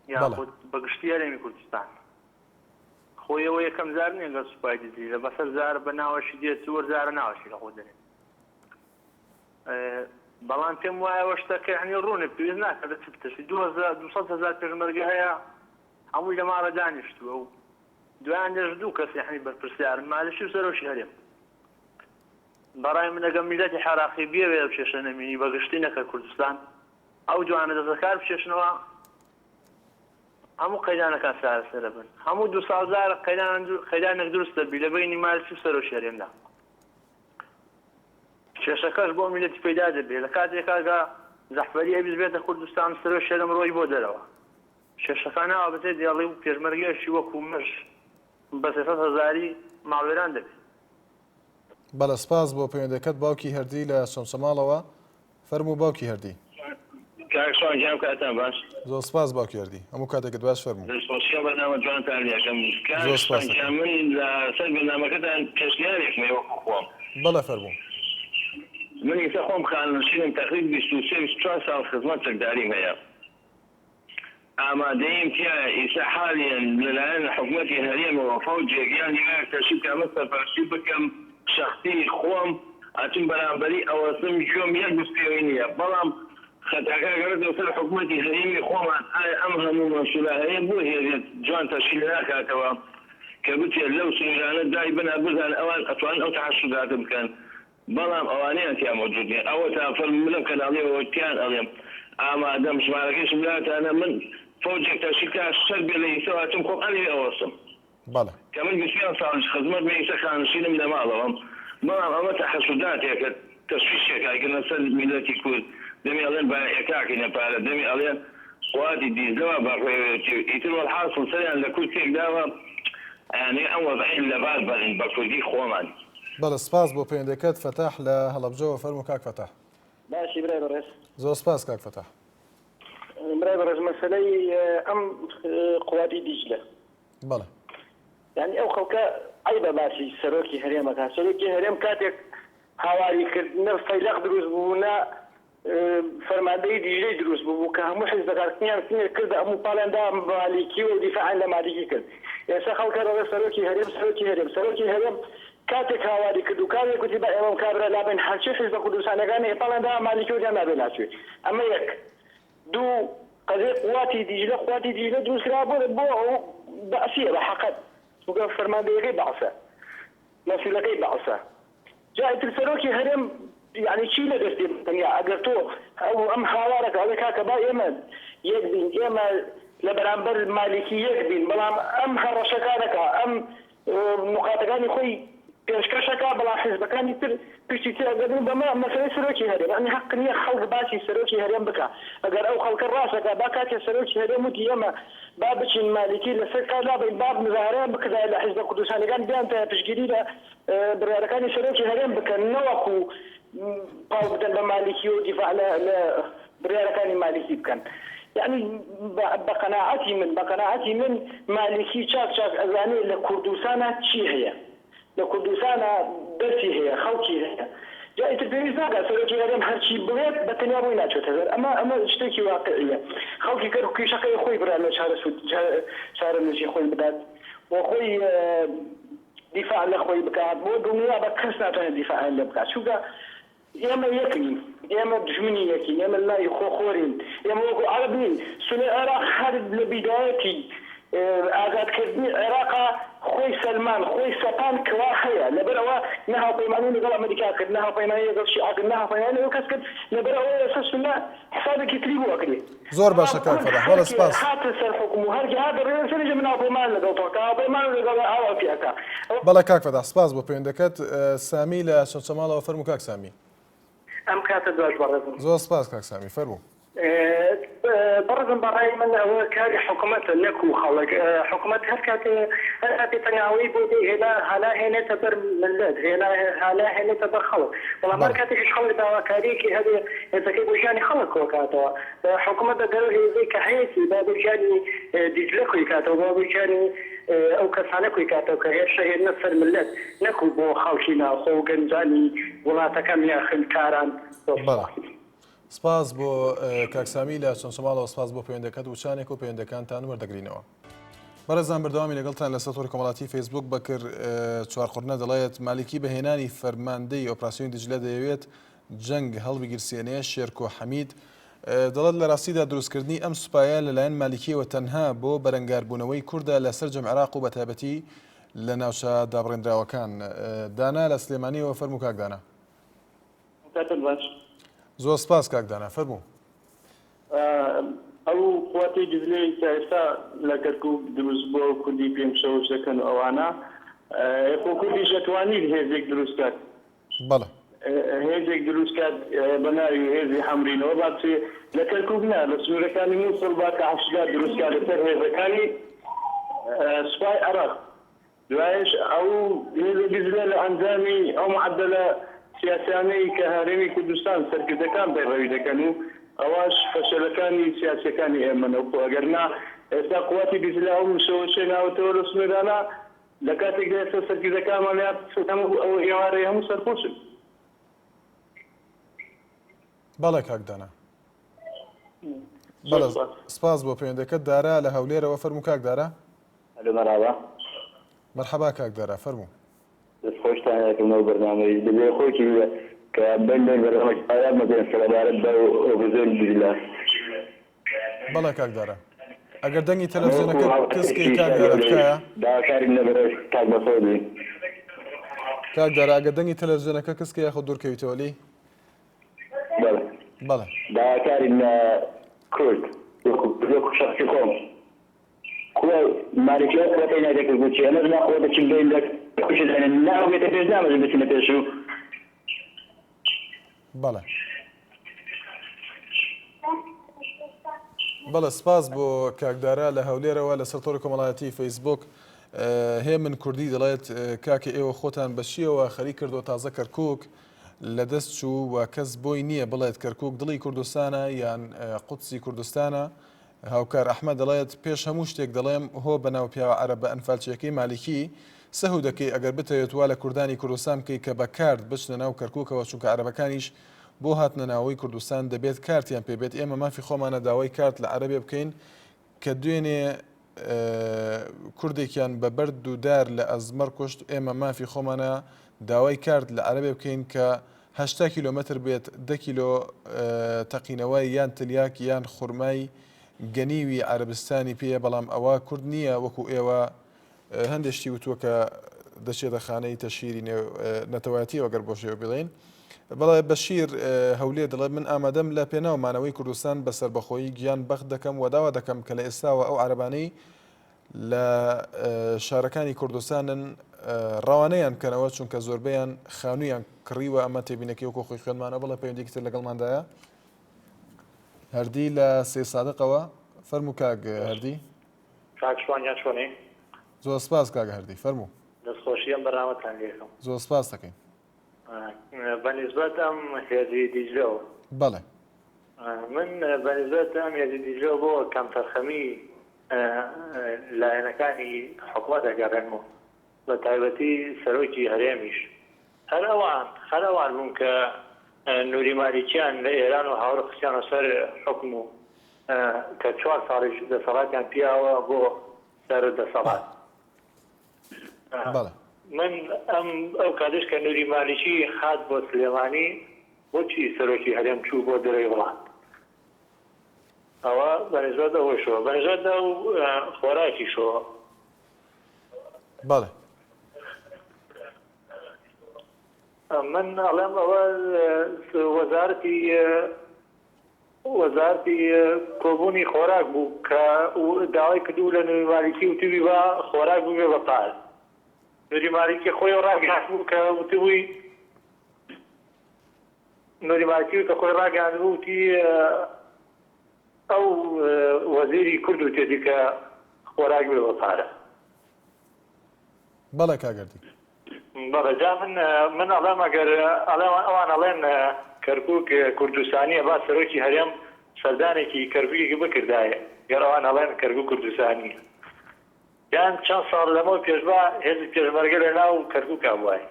یاخود بە گشتی هەرێمی کوردستان. خۆی ئەوە یەکەم جار نیە گەر سوپای دجلە بەسەر جار بە ناوەشی دێت و جارە ناوەشی لە خۆ دەنێت. بەڵام پێم وایە ئەوە شتەکە یعنی ڕوونە پێویست ناکات لە چ بترسی 200 هەزار پێشمەرگە هەیە هەمووی لە ماڵە دانیشتووە و دوایان دێش دوو کەس یعنی بەرپرسیارن مالکی و سەرۆکی هەرێم. بەڕای من ئەگەر میللەتی عێراقی بیەوێ ئەو کێشە نەمینی بە گشتی نەکە کوردستان ئەو دوانە دەست لەکار بکێشنەوە هەموو قەیرانەکان چارەسەر ئەبن هەموو دوو ساڵ جارێک قەیران قەیرانێک دروست دەبی لە بەینی مالکی و سەرۆکی هەرێمدا کێشەکەش بۆ میللەتی پەیدا دەبێ لە کاتێکا کە جەعفەری ئەویست بێتە کوردستان سەرۆکی هەرێم ڕۆی بۆ دەرەوە کێشەکان ئاوا بەجێ دێڵی و پێشمەرگەیەکی وەکوو مش بە 300 هەزاری ماڵوێران دەبێ. بەڵێ سپاس بۆ پەیوەندەکەت باوکی هەردی لە چەمچەماڵەوە فەرموو باوکی هەردی. کاک شوان گیان کاتتان باش. زۆر سپاس باوکی هەردی هەموو کاتێکت باش فەرموو. دەستخۆشی ئەو بەرنامە جوانتان لێ ئەکەم. کاک زۆر شوان سپاست گیان ئەکەم. من لە سەر بەرنامەکەتان پێشنیارێکم هەیە وەکو خۆم. بەڵێ فەرموو. من ئیسە خۆم خانەنشینم تەقریب 23 24 ساڵ خزمەت چەکداریم هەیە. ئامادەییم تیایە ئیسە حالیەن لەلایەن حکومەتی هەرێمەوە فەوجێک یان لیوایەک تەشکیل بکا من سەرپەرشتی بکەم شەخسی خۆم ئەچم بەرامبەری ئەوەستم گوێم یەک بست پێوەی نیە بەڵام خەتاکە ئەگەڕێتەوە سەر حکومەتی هەرێمی خۆمان ئایا ئەم هەموو مەنسورە هەیە بۆ هێزێک جوان تەشکیل ناکاتەوە کە بچێت لەو سنورانە دای بنا بزانن ئەوان ئەتوانن ئەو تەحەشوداتە بکەن بەڵام ئەوانەیان تیا مەوجود نیە ئەوەتا فەرموو من لەم کەناڵیەوە پێیان ئەڵێم ئامادەم ژمارەکەیشم لاتانە من فەوجێک تەشکیل کا شەرت بێ لە ئیسەوە ئەچم خۆم ئەلەوێ ئەوەستم بەڵێ. کە من 25 ساڵیش خزمەتمە ئیسە خانشینم لە ماڵەوەم بەڵام ئەمە تەحەسوداتێکە تەشویشێکە ئەیکەنە سەر میللەتی کورد دەمی ئەڵێن با ئێکاکەینە پارە دەمی ئەڵێن قواتی دیزلەوە بەڕێوەیەتی ئیتر وەلحاسڵ سەریان لە کورد تێکداوە ئەیانەوێ ئەم وەزعەی لەبار بەرن بە کوردی خۆمان. بەڵێ سپاس بۆ پەیوەندیەکەت فەتاح لە هەڵەبجەوە فەرموو کاک فەتاح. باشی برای بەڕێز. زۆر سپاس کاک فەتاح. برای بەڕێز مەسەلەی ئەم قوادی دیجلە. بەڵێ. یانی ئەو خەڵکە عەیبە باسی سەرۆکی هەرێم ئەکا سەرۆکی هەرێم کاتێک هاواری کرد نە فەیلەق دروست بوو نە فەرماندەیی دیجلەی دروست ببوو کە هەموو حیزبەکان قنیان قنێک کردە هەموو پاڵیان دا مالیکی و دیفاعیان لە مالیکی کرد ئێستا خەڵک هەر ئەڵێ سەرۆکی هەرێم سەرۆکی هەرێم سەرۆکی هەرێم کاتێک هاواری کرد و کاتێک گوتی با ئێمەم کابرا لابەین هەرچی حیزبە کوردستانیەکان هەیە پاڵیان دا مالیکی وتیان نابێ لاچوێ ئەمە یەک دوو قەزیەی قواتی دیجلە قواتی دیجلە دروست کرا بۆ بۆ ئەو بەعسیە بە حەقەت چونکە فەرماندەیەکەی بەعسە مەسولەکەی بەعسە جا ئیتر سەرۆکی هەرێم یانی چی لە دەستی تەنیا ئەگەر تۆ ئەو ئەم هاوارەکە ئەڵێ کاکە با ئێمە یەک بین ئێمە لە بەرامبەر مالیکی یەک بین بەڵام ئەم هەڕەشەکانەکە ئەم نوقاتەکانی خۆی پێشکەشەکا بەڵام حیزبەکانی تر پشتی تێ ئەگەن و بەمە مەسەلەی سەرۆکی هەرێم یانی هەق نیە خەڵک باسی سەرۆکی هەرێم بکا ئەگەر ئەو خەڵکە ڕاست ئەکا با کاتێ سەرۆکی هەرێم وتی ئێمە با بچین مالیکی لەسەر کار لابەین با مزاهەرەیان بکردایە لە حیزبە کوردستانیەکان بیانتایە پشتگیری لە بڕیارەکانی سەرۆکی هەرێم بکەن نەوەکو پاڵ بدەن بە مالیکی و دیفاع لە لە بڕیارەکانی مالیکی بکەن یانی بە قەناعەتی من بە قەناعەتی من مالیکی چاک چاک ئەزانێ لە کوردستانا چی هەیە لە کوردستانا دەستی هەیە خەڵکی هەیە جا ئیتر پێویست ناکات سەرۆکی هەرێم هەرچی بڵێت بە تەنیا بۆی ناچێتە دەر ئەمە ئەمە شتێکی واقعیە خەڵکی کەرکوکیش حەقی خۆی بڕیار لە چارەنووسی خۆی بدات و خۆی دیفاع لە خۆی بکات بۆ دڵنیابە کەس ناتوانێت دیفاعیان لێ بکات چونکە ئێمە یەک نین، ئێمە دوژمنی یەکین، ئێمە لای خۆ خۆرین، ئێمە وەکو عەرەب نین، سونەی عێراق هەر لە بیدایەتی ئازاد کردنی عێراقا خۆی سەلمان، خۆی سەپاند کەوا هەیە، لەبەر ئەوە نە هاوپەیمانی لەگەڵ ئەمریکا کرد، نە هاوپەیمانی لەگەڵ شیعە کرد، نە هاوپەیمانی لەگەڵ کەس کرد، لەبەر ئەوە ئێستا سونە حسابێکی تری بۆ ئەکرێ. زۆر باشە بەڵام کاک کورد فەلاح بەڵێ هەرکێ سپاس. هاتە سەر حوکم و هەرکێ هاتە ڕێوە سەریش من هاوپەیمانم لەگەڵ تۆ کە هاوپەیمانم لەگەڵ ئاوا پێ ئەکا. بەڵێ کاک فەتاح سپاس بۆ پەیوەندەکەت. سامی لە چەمچەماڵەوە فەرموو کاک سامی. ئەم کاتەت باش بەڕێزم. زۆر سپاس کاک سامی فەرموو. بەڕێزم بەڕای من ئەوە کاری حکومەتە نەکو خەڵک حکومەت هەر کاتێ هەر کاتێ تەنگاوەی بۆ دێ هێنا هانا هێنێتە بەر مللەت هێنا هانا هێنێتە بەر خەڵک بەڵام هەر بەڵێ. کاتێکیش خەڵک داواکاریەکی هەبێ هێزەکەی بۆ ژیانی خەڵک کۆکاتەوە حکومەت ئەگەر ئەو هێزەی کە هەیەتی با بۆ ژیانی دیجلە کۆی کاتەوە با بۆ ژیانی ئەو کەسانە کۆی کاتەوە کە هێرشە هێننە سەر مللەت نەکو بۆ خەڵکی ناوخۆ و گەنجانی وڵاتەکەم یا خوێندکاران. بەڵێ. سپاس بۆ کاک سامی لە چەمچەماڵەوە سپاس بۆ پەیوەندەکەت وچانێک و پەیوەندەکانتان وەردەگرینەوە. بەڕێزان بەردەوامی لەگەڵتان لەسەر تۆڕی کۆمەڵاتی فەیسبوک بەکر چوارقوڕنە دەڵێت مالیکی بە هێنانی فەرماندەی ئۆپراسیۆنی دجلە دەیەوێت جەنگ هەڵبگیرسێنێ شێرکۆ حەمید دەڵێت لە ڕاستیدا دروستکردنی ئەم سوپایە لەلایەن مالیکیەوە تەنها بۆ بەرەنگاربوونەوەی کوردە لە سەرجەم عێراق و بەتایبەتی لە ناوچە دابڕێندراوەکان. دانا لە سلێمانیەوە فەرموو کاک دانا. کاتت باش. زۆر سپاس کاک دانا فەرموو. ئەو قوتەی دزلەی کە ئێستا لە کەرکوک دروست بووە و کوردی پێ مشەوش دەکەن و ئەوانە خۆ کوردیش ئەتوانیت هێزێک دروست کات. بەڵێ. هێزێک دروست کات بە ناوی هێزی حەمرینەوە با بچێ لە کەرکوک نا لە سنوورەکانی مووسڵ با تەحەشدات دروست کات لەسەر هێزەکانی سوپای عێراق. دوایش ئەو هێزە دیجلە لە ئەنجامی ئەو معەدەلە سیاسیانەی کە هەرێمی کوردستان سەرکردەکان پەیڕەوی دەکەن و ئەوەش فەشەلەکانی سیاسیەکانی ئێمەن و خۆ ئەگەر نا ئێستا قوتی دیجلە ئەو مشەوەشەی ناوەتەوە لەو سنورانە لە کاتێکدا ئێستا سەرکردەکانمان یا هەموو ئەو ئێوارەی هەموو سەرخۆشن. بەڵێ کاک دانا. بەڵێ سپاس بۆ پەیوەندەکەت دارا لە هەولێرەوە فەرموو کاک دارا. ئەلۆ مەرحەبا. مەرحەبا کاک دارا فەرموو. دەست خۆشتان ئەکەم لەو بەرنامەی دەبێ خۆشی کە بەین بەین بەرنامەی ئایات مەکەن سەبارەت بە ئۆپۆزیۆنی دیجلە. بەڵێ کاک دارا ئەگەر دەنگی تەلەفزیۆنەکە کز کەی کاک دارا تکایە. داواکاریم لە بەڕێز کاک مەسعودی. کاک دارا ئەگەر دەنگی تەلەفزیۆنەکە کز کەی یاخود دوور کەویتەوە لێی. بەڵێ. بەڵێ. داواکاریم لە کورد وەکو وەکو شەخسی خۆم. کوڕە مالکی ئەو قوتەی نەدەکرد بۆچی ئەمەش نا قوتە چی بین لە کوشت دەنێن نا ئەو بێتە پێش نامەش بچینە پێش و بەڵێ بەڵێ سپاس بۆ کاک دارا لە هەولێرەوە لەسەر تۆڕی کۆمەڵایەتی فەیسبوک هێمن کوردی دەڵێت کاکە ئێوە خۆتان بەچیەوە خەریک کردو تازە کەرکک لەدەست چوو و کەس بۆی نییە بڵێت کەرکک دڵی کوردستانە یان قودسی کوردستانە هاوکار ئەحمەد دەڵێت، پێش هەموو شتێک دەڵێم هۆ بەناو پیاوە عەرەبە ئەنفالچیەکەی مالیکی، سەهو دەکەی ئەگەر بتەوێت وا لە کوردانی کوردستان بکەی کە بە کارت بچنە ناو کەرکوکەوە چونکە عەرەبەکانیش بۆ هاتنە ناوەوەی کوردستان دەبێت کارتیان پێ بێت ئێمە مافی خۆمانە داوای کارت لە عەرەبێ بکەین کە دوێنێ کوردێکیان بە بەرد و دار لە ئەزمەڕ کوشت ئێمە مافی خۆمانە داوای کارت لە عەرەبێ بکەین کە 80 کیلۆمەتر بێت دە کیلۆ تەقینەوە یان تلیاک یان خورمای گەنیوی عەرەبستانی پێیە بەڵام ئەوە کورد نییە وەکو ئێوە هەندێک شتی وتووە کە دەچێتە خانەی تەشهیری نێو نەتەوایەتیەوە گەر بۆ شێوە بڵێین بەڵێ بەشیر هەولێر دەڵێت من ئامادەم لە پێناو مانەوەی کوردستان بە سەربەخۆیی گیان بەخت دەکەم و داوا دەکەم کە لە ئێستاوە ئەو عەرەبانەی لە شارەکانی کوردستانن ڕەوانەیان بکەنەوە چونکە زۆربەیان خانوویان کڕیوە ئەمە تێبینەکەی وەکو خۆی خوێندمانەوە بەڵێ پەیوەندیکی تر لەگەڵماندایە هەردی لە سەیدسادقەوە فەرموو کاک هەردی. کاک شوان گیان چۆنی؟ زۆر سپاس کاک هەردی فەرموو. دەست خۆشی ئەم بەرنامەتان لێ ئەکەم. زۆر سپاس دەکەین. بە نیسبەت ئەم هێزی دیجلەوە. بەڵێ. من بە نیسبەت ئەم هێزی دیجلەوە بۆ کەمتەرخەمی لایەنەکانی حکومەت ئەگەڕێم و بە تایبەتی سەرۆکی هەرێمیش. هەر ئەوان هەر ئەوان بوون کە نوری مالیکیان لە ئێران و هاوڕ خستیانە سەر حوکم و کە چوار ساڵیش دەسەڵاتیان پیاوە بۆ سەر دەسەڵات. بەڵێ. من ئەم ئەو کاتەش کە نوری مالیکی هات بۆ سلێمانی بۆچی سەرۆکی هەرێم چوو بۆ دەرەوەی وڵات؟ ئەوە بە نیسبەت ئەوەشەوە بە نیسبەت ئەو خۆراکیشەوە. بەڵێ. من ئەڵێم ئەوە وەزارەتی وەزارەتی کۆبوونی خۆراک بوو کە داوای کردبوو لە نوری مالیکی وتبی با خۆراک ببێ بە پارە. نوری مالیکی خۆی ڕاگەیاندبوو کە وتبووی نوری مالیکی کە خۆی ڕاگەیاندبوو وتی ئەو وەزیری کورد وتێتی کە خۆراک بێ بە پارە. بەڵێ کاک گەردی. بەڵێ جا من من ئەڵێم ئەگەر ئەڵێم ئەوان ئەڵێن کەرکوک کوردستانیە با سەرۆکی هەرێم سەردانێکی کەرکوکی بکردایە گەر ئەوان ئەڵێن کەرکوک کوردستانیە یان چەند ساڵ لەمەو پێش با هێزی پێشمەرگە لە ناو کەرکوکا بوایە.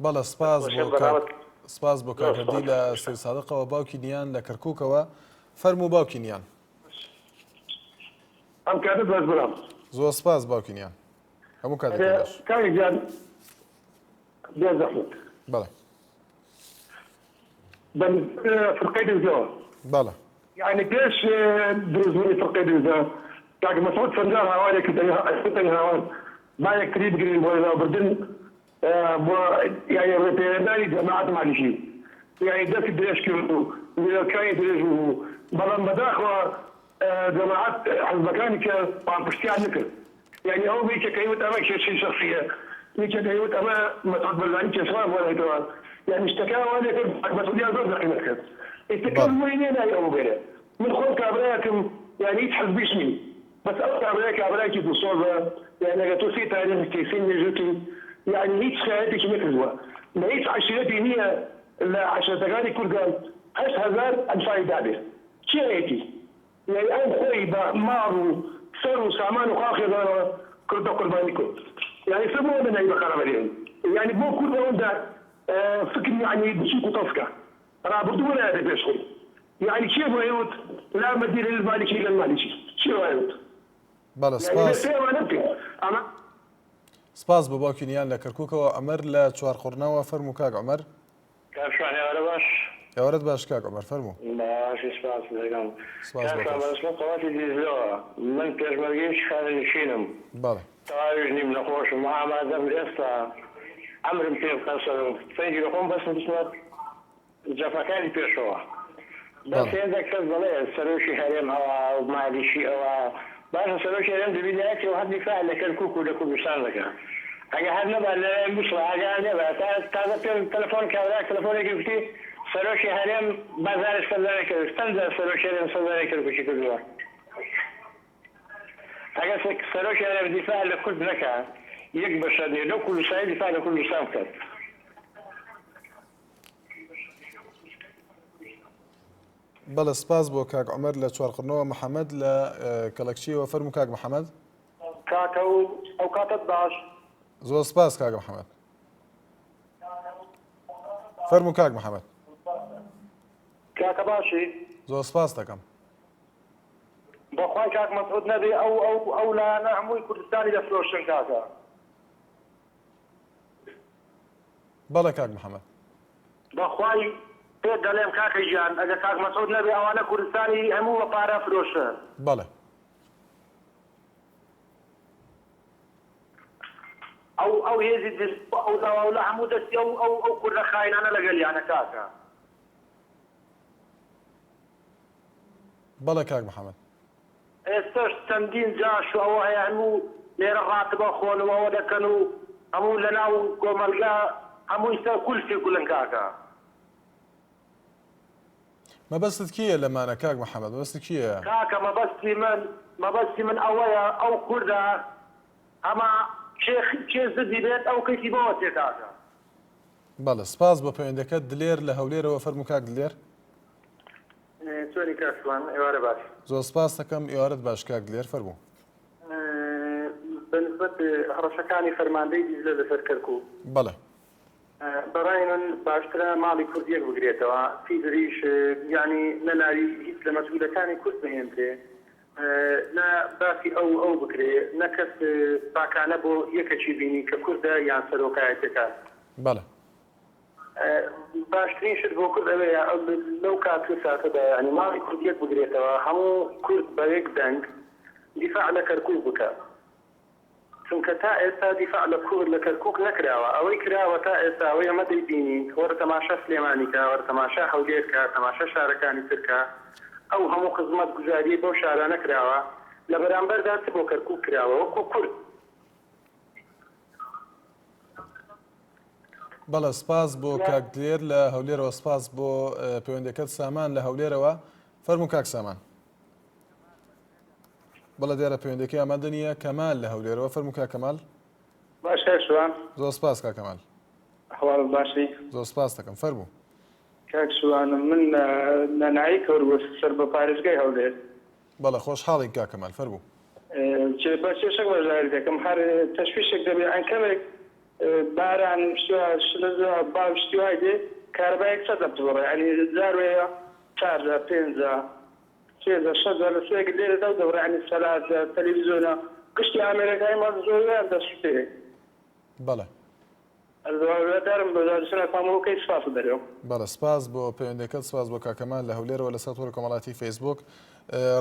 بەڵێ سپاس بۆ کاک. سپاس بۆ کاک هەردی لە سەید سادقەوە باوکی نیان لە کەرکوکەوە فەرموو باوکی نیان. ئەم کاتەت باش برام. زۆر سپاس باوکی نیان هەموو کاتێکت باش. کاک گیان بێ زەحمەت. بەڵێ. بە فرقەی دزەوە. بەڵێ. یانی پێش دروستبوونی فرقەی دزە کاک مەسعود چەند جار هاوارێک کرد ئەی هاوار با یەکتری بگرین بۆ لەناوبردن بۆ یانی ڕێپێنەدانی جەماعەت مالیکی یانی دەستی درێژ کرد و لێڵکانی درێژ بوو بەڵام بەداخەوە جەماعەت حزبەکانی کە پاڵپشتیان نەکرد یانی ئەوە بوو یەکێک ئەیوت ئەمە کێشەی شەخسیە یەکێک ئەیوت ئەمە مەسعود بەرزانی کێشەمان بۆ نایتەوە یانی شتەکە وا لێکرد مەسعودیان زۆر بەقیمەت کرد ئیتر کەس بۆی نیە ناوی ئەو بێنێ من خۆم کابرایەکم یانی هیچ حزبیش نیم بەس ئەو کابرایە کابرایەکی دڵسۆزە یانی ئەگەر تۆ سەیر تاریخی بکەی سەیر مێژوو بکەی یانی هیچ خیانەتێکی نەکردووە لە هیچ عەشیرەتی نیە لە عەشرەتەکانی کوردا 8000 ئەنفالی دابێ کێیەتی یانی ئەو خۆی بە ماڵ و سەر و سامان و خاو خێزانەوە کردە قوربانی کورد یانی سە بۆ ئەوەندە ناوی بە قەرەبە دێنن یانی بۆ کورد ئەوەندە فکری یانی بچوک و تەسکە ڕابردوو بۆ نایەتە پێش خۆی یانی کێ بۆ ئەیوت لا مەدیل للمالکی الا المالکی کێ وای وت بەڵێ یانی دەبێ سپاس. پێ ئەوانە بکەین ئەمە. سپاس بۆ باوکی نیان لە کەرکوکەوە عومەر لە چوارقوڕنەوە فەرموو کاک عومەر. کاک شوان ئێوارە باش. ئێوارەت باش کاک عومەر فەرموو. باشی سپاست دەکەم. سپاس کاک بۆ شوان تۆش. بەنسبەت قەواتی دیجلەوە من پێشمەرگەیەکی خانەنشینم بەڵێ. تەواویش نیم نەخۆشم ئامادەم ئێستا ئەمرم پێ بکەن سەرم تفەنگی لەخۆم بەسم بچمە جەفەکانی پێشەوە بەس هێندێک کەس دەڵێ سەرۆکی هەرێم ئەوە مالیکی ئەوە باشە سەرۆکی هەرێم دەبی لایەکەوە هەر دیفاع لە کەرکوک و لە کوردستان دەکا ئەگە هەر نەبا لە موسڵ ئاگایان لێبا تا تازە پێم تەلەفۆن کابرا تەلەفۆنێکی گوتی سەرۆکی هەرێم بازاری سەردانی کرد چەند جار سەرۆکی هەرێم سەردانی کەرکوکی کردووە ئەگەر سەرۆکی هەرێم دیفاع لە کورد نەکا یەک بەشەر نیە لەو کوردستانی دیفاع لە کوردستان بکات. بەڵێ سپاس بۆ کاک عومەر لە چوارقوڕنەوە محەمەد لە کەڵەکچیەوە فەرموو کاک محەمەد. کاکە و ئەو کاتەت باش. زۆر سپاس کاک محەمەد. فەرموو کاک محەمەد. کاکە باشی؟ زۆر سپاس دەکەم. بەخوای کاک مەسعود نەبێ ئەو ئەو ئەو لایەنە هەمووی کوردستانی دەفرۆشن کاکە. بەڵێ کاک محمد. بەخوای پێت دەڵێم کاکە گیان ئەگەر کاک مەسعود نەبێ ئەوانە کوردستانی هەموو بە پارە فرۆشن. بەڵێ. ئەو ئەو هێزی دز و ئەو لاواولە هەموو دەستی ئەو ئەو ئەو کوردە خاینانە لەگەلیانە کاکە. بەڵێ کاک محمد. ئێستەش چەندین جاش و ئەوە هەیە هەموو لێرە ڕاتب ئەخۆن و ئەوە دەکەن و هەموو لەناو کۆمەلگا هەموو ئیستا کولفی کولن کاکە. مەبەستت کێیە لەمانە کاک محمد مەبەستت کێیە؟ کاکە مەبەستی من مەبەستی من ئەوەیە ئەو کوردە هەما کێ کێ زدی بێت ئەو کەیفی بەوە تێ کاکە. بەڵێ سپاس بۆ پەیوەندەکەت دلێر لە هەولێرەوە فەرموو کاک دلێر. چۆنی کاک شوان ئێوارە باش. زۆر سپاست دەکەم ئێوارەت باش کاک دلێر فەرموو. بە نسبەت هەڕەشەکانی فەرماندەی دیجلە لەسەر کەرکوک. بەڵێ. بەڕای من باشترە ماڵی کورد یەک بگرێتەوە چیتریش یانی نە ناوی هیچ لە مەسئولەکانی کورد بهێندرێ نە باسی ئەو و ئەو بکرێ نە کەس پاکانە بۆ یەکەکی بینی کە کوردە یان سەرۆکایەتەکان. بەڵێ. باشترین شت بۆ کورد ئەوەیە لەو کات و ساتەدا یانی ماڵی کورد یەک بگرێتەوە هەموو کورد بە یەک دەنگ دیفاع لە کەرکوک بکا چونکە تا ئێستا دیفاع لە کورد لە کەرکوک نەکراوە ئەوەی کراوە تا ئێستا ئەوەی ئەمە دەیبینین وەرە تەماشا سلێمانی کە وەرە تەماشا هەولێر کە تەماشا شارەکانی تر کە ئەو هەموو خزمەت گوزاریەی بەو شارانە کراوە لە بەرامبەردا چ بۆ کەرکوک کراوە وەکو کورد بەڵێ سپاس بۆ کاک دلێر لە هەولێرەوە سپاس بۆ پەیوەندەکەت سامان لە هەولێرەوە فەرموو کاک سامان بەڵێ دیارە پەیوەندەکەی ئامادە نییە کەمال لە هەولێرەوە فەرموو کاک کەمال باش کاک شوان زۆر سپاس کاک کەمال ئەحواڵت باشی زۆر سپاس دەکەم فەرموو کاک شوان من لە ناحیەی کەورگۆ سەر بە پارێزگای هەولێر بەڵێ خۆشحاڵین کاک کەمال فەرموو. بە کێشەک بەشداری دەکەم هەر تەشویشێک دەبێ ئەن کەمێک باران شتوا شلە با و شتی وای دێ. کارەبایەک چەند دەبڕێ یانی جار وەیە چار جار پێنج جار سێ جار شەش جار لە سێک لێرە دەو دەبڕێ یانی سەلاجە تەلەفزیۆنە گشتی ئامێرەکانی ماڵ زۆربەیان دەسوتێ. بەڵێ. هیوادارم بەدواداچوونەکانم بۆ بکەی سوپاست دەکەم. بەڵێ سپاس بۆ پەیوەندیەکەت سپاس بۆ کاک کەمال لە هەولێرەوە لەسەر تۆڕی کۆمەڵایەتی فەیسبووک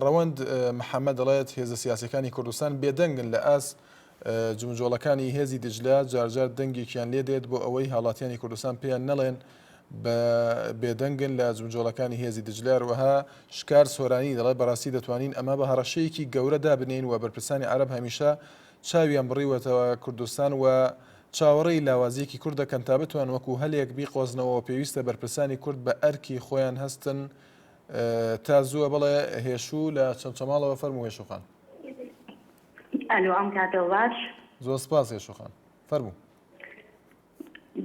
ڕەوەند محەمەد دەڵێت هێزە سیاسیەکانی کوردستان بێدەنگن لە ئاست جموجۆڵەکانی هێزی دجلە جارجار دەنگێکیان لێ دێت بۆ ئەوەی هاوڵاتیانی کوردستان پێیان نەڵێن بە بێدەنگن لە جمجۆڵەکانی هێزی دجلە هەروەها شکار سۆرانی دەڵێت بەڕاستی دەتوانین ئەمە بە هەڕەشەیەکی گەورە دابنێین و بەرپرسانی عەرەب هەمیشە چاویان بڕیوەتەوە کوردستان و چاوەڕێی لاوازییەکی کورد دەکەن تا بتوان وەکو هەلێک بیقۆزنەوە پێویستە بەرپرسانی کورد بە ئەرکی خۆیان هەستن تا زووە بڵێ هێشوو لە چەمچەماڵەوە فەرموو هێشوو خان. ئەلۆ ئەم کاتەو باش. زۆر سپاس هێشوو خان فەرموو.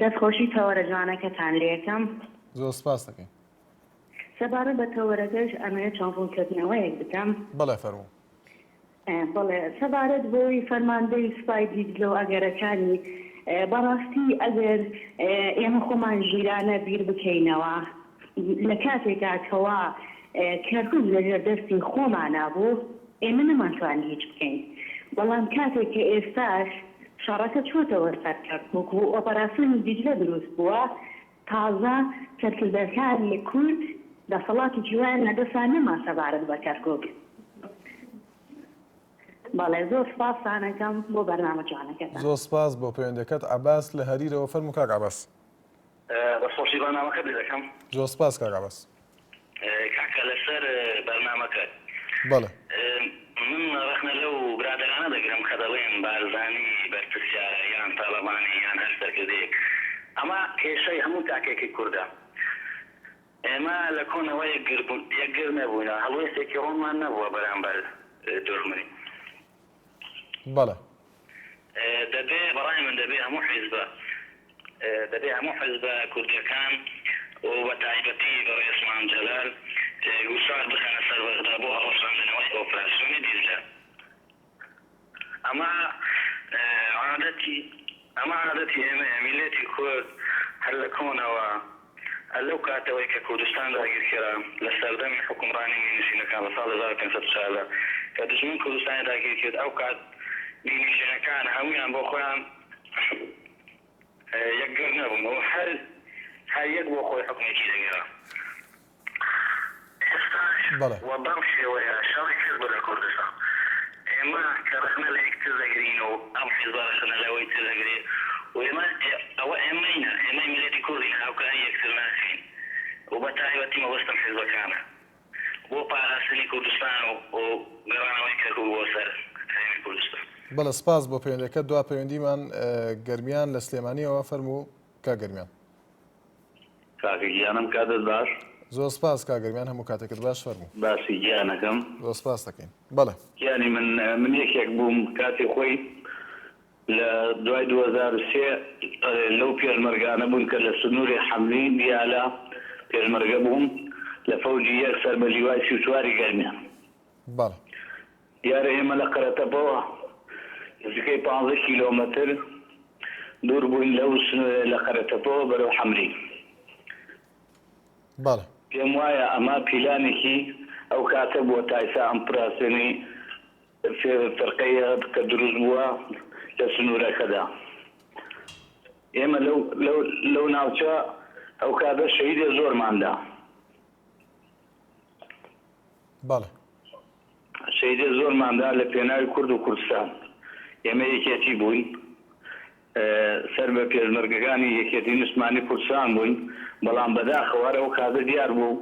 دەست خۆشی تەوەرە جوانەکەتان لێکەم. زۆر سپاس دەکەین. سەبارەت بە تەوەرەکەش ئەمەوێت چەند ڕوونکردنەوەیەک بکەم. بەڵێ فەرموو. بەڵێ سەبارەت بەوەی فەرماندەی سوپای دیجلە و ئەگەرەکانی، بەڕاستی ئەگەر ئێمە خۆمان ژیرانە بیر بکەینەوە لە کاتێکا کەوا کەرکوک لەژێر دەستی خۆمانا بوو ئێمە نەمانتوانی هیچ بکەین بەڵام کاتێک کە ئێستاش شەڕەکە چۆتەوە سەر کەرکوک و ئۆپەراسیۆنی دیجلە دروست بووە تازە سەرکردەکانی کورد دەسەڵاتێکی وایان لە دەسا نەما سەبارەت بە کەرکوک. بەڵێ زۆر سپاستان ئەکەم بۆ بەرنامە جوانەکەتان. زۆر سپاس بۆ پەیوەندیەکەت عەباس لە هەریرەوە فەرموو کاک عەباس. دەستخۆشی بەرنامەکەت لێ دەکەم. زۆر سپاس کاک عەباس. کاکە لەسەر بەرنامەکەت بەڵێ. من ڕەخنە لەو برادەرانە دەگرم کە دەڵێن بارزانی بەرپرسیارە یان تاڵەبانی یان هەر سەرکردەیەک ئەمە کێشەی هەموو تاکێکی کوردە ئێمە لە کۆنەوە یەکگر نەبووینە هەڵوێستێکی ڕوونمان نەبووە بەرامبەر دوژمنی. بەڵێ. دەبێ بەڕای من دەبێ هەموو حیزبە دەبێ هەموو حیزبە کوردیەکان و بە تایبەتی بەڕێز مام جەلال گوشار بخەنە سەر بەغدا بۆ هەڵوەشاندنەوەی ئۆپراسیۆنی دیجلە. ئەمە عادەتی ئەمە عادەتی ئێمەیە میللەتی کورد هەر لە کۆنەوە هەر لەو کاتەوەی کە کوردستان داگیرکرا لە سەردەمی حوکمڕانی میرنشینەکان لە ساڵی 1514 کە دوژمن کوردستانی داگیر کرد ئەو کات میرنشینەکان هەموویان بۆ خۆیان یەکگر نەبوون و هەر هەر یەک بۆ خۆی حوکمێکی دەگێڕا. ئێستاش بەڵێ. و بەم شێوەیە شەڕی حیزبە لە کوردستان. ئێمە کە ڕەخنە لە یەکتر دەگرین و ئەم حیزبە ڕەخنە لەوەی تر دەگرێ و ئێمە ئەوە ئێمەینە، ئێمەی میللەتی کوردین هاوکاری یەکتر ناکەین و بە تایبەتی مەبەستم حیزبەکانە بۆ پاراستنی کوردستان و گەڕانەوەی کەرکوک بۆ سەر هەرێمی کوردستان. بەڵێ سپاس بۆ پەیوەندیەکەت دوا پەیوەندیمان گەرمیان لە سلێمانیەوە فەرموو کاک گەرمیان. کاکە گیانم کاتت باش. زۆر سپاس کاک گەرمیان هەموو کاتێکت باش فەرموو. باسی گیانەکەم. زۆر سپاست دەکەین بەڵێ. گیانی من من یەکێک بووم کاتی خۆی لە دوای 2003 لەو پێشمەرگانە بووم کە لە سنووری حەمرین دیالە پێشمەرگە بووم لە فەوجی یەک سەر بە لیوای 34 ی گەرمیان. بەڵێ. دیارە ئێمە لە قەرەتەپەوە نزیکەی پانزە کیلۆمەتر دوور بووین لەو سنوورە لە قەرەتەپەوە بەرەو حەمرین. بەڵێ. پێم وایە ئەمە پیلانێکی ئەو کاتە بووە تا ئیستا ئەم پراسیۆنی فرقەیە کە دروست بووە لە سنوورەکەدا. ئێمە لەو لەو لەو ناوچە ئەو کاتە شەهیدێ زۆرمان دا. بەڵێ. شەهیدێ زۆرمان دا لە پێناوی کورد و کوردستان. ئێمە یەکێتی بووین، سەر بە پێشمەرگەکانی یەکێتی نیشتمانی کوردستان بووین، بەڵام بەداخەوە هەر ئەو کاتە دیار بوو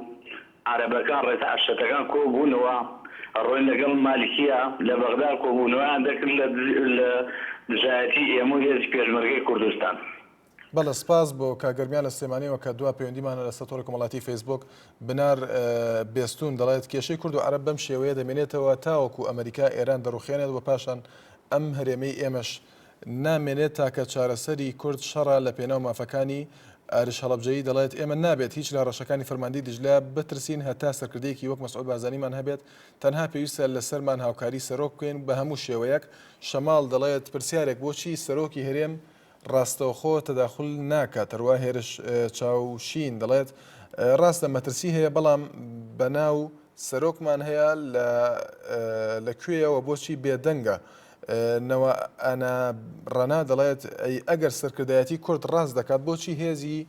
عەرەبەکان ڕێسا عەشرەتەکان کۆ بوونەوە ئەڕۆین لەگەڵ مالکیە لە بەغدا کۆبوونەوەیان دەکرد لە دژایەتی ئێمە و هێزی پێشمەرگەی کوردستان. بەڵێ سپاس بۆ کاک گەرمیان لە سلێمانیەوە کە دوا پەیوەندیمانە لەسەر تۆڕی کۆمەڵاتی فەیسبوک بنار بێستون دەڵێت کێشەی کورد و عەرەب بەم شێوەیە دەمێنێتەوە تاوەکو ئەمریکا ئێران دەڕوخێنێت و پاشان ئەم هەرێمەی ئێمەش نامێنێت تاکە چارەسەری کورد شەڕە لە پێناو مافەکانی ئارش هەڵەبجەیی دەڵێت ئێمە نابێت هیچ لە هەڕەشەکانی فەرماندەی دجلە بترسین هەتا سەرکردەیەکی وەک مەسعود بارزانیمان هەبێت تەنها پێویستە لەسەرمان هاوکاری سەرۆک بکەین بە هەموو شێوەیەک شەماڵ دەڵێت پرسیارێک بۆچی سەرۆکی هەرێم. ڕاستەوخۆ تەداخول ناکات. هەروەها هێرش چاوشین دەڵێت، ڕاستە مەترسی هەیە بەڵام بەناو سەرۆکمان هەیە لە لە کوێیە و بۆچی بێدەنگە؟ نەوە ئەنا ڕەنا دەڵێت، ئەی ئەگەر سەرکردایەتی کورد ڕاست دەکات بۆچی هێزی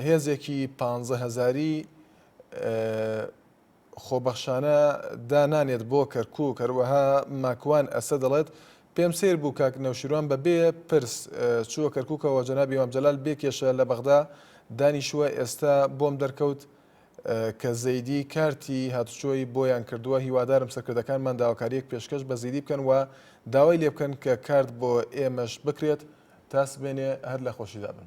هێزێکی پانزە هەزاری خۆبەخشانە دانانێت بۆ کەرکوک، هەروەها ماکوان ئەسە دەڵێت، پێم سەیر بوو کاک نەوشیروان بە بێ پرس چووە کەرکوکەوە، جەنابی مام جەلال بێ کێشە لە بەغدا دانیشووە، ئێستا بۆم دەرکەوت کە زەیدی کارتی هاتوچۆی بۆیان کردووە، هیوادارم سەرکردەکانمان داواکارییەک پێشکەش بە زەیدی بکەن و داوای لێبکەن کە کارت بۆ ئێمەش بکرێت، تا سبەینێ هەر لە خۆشیدا بن.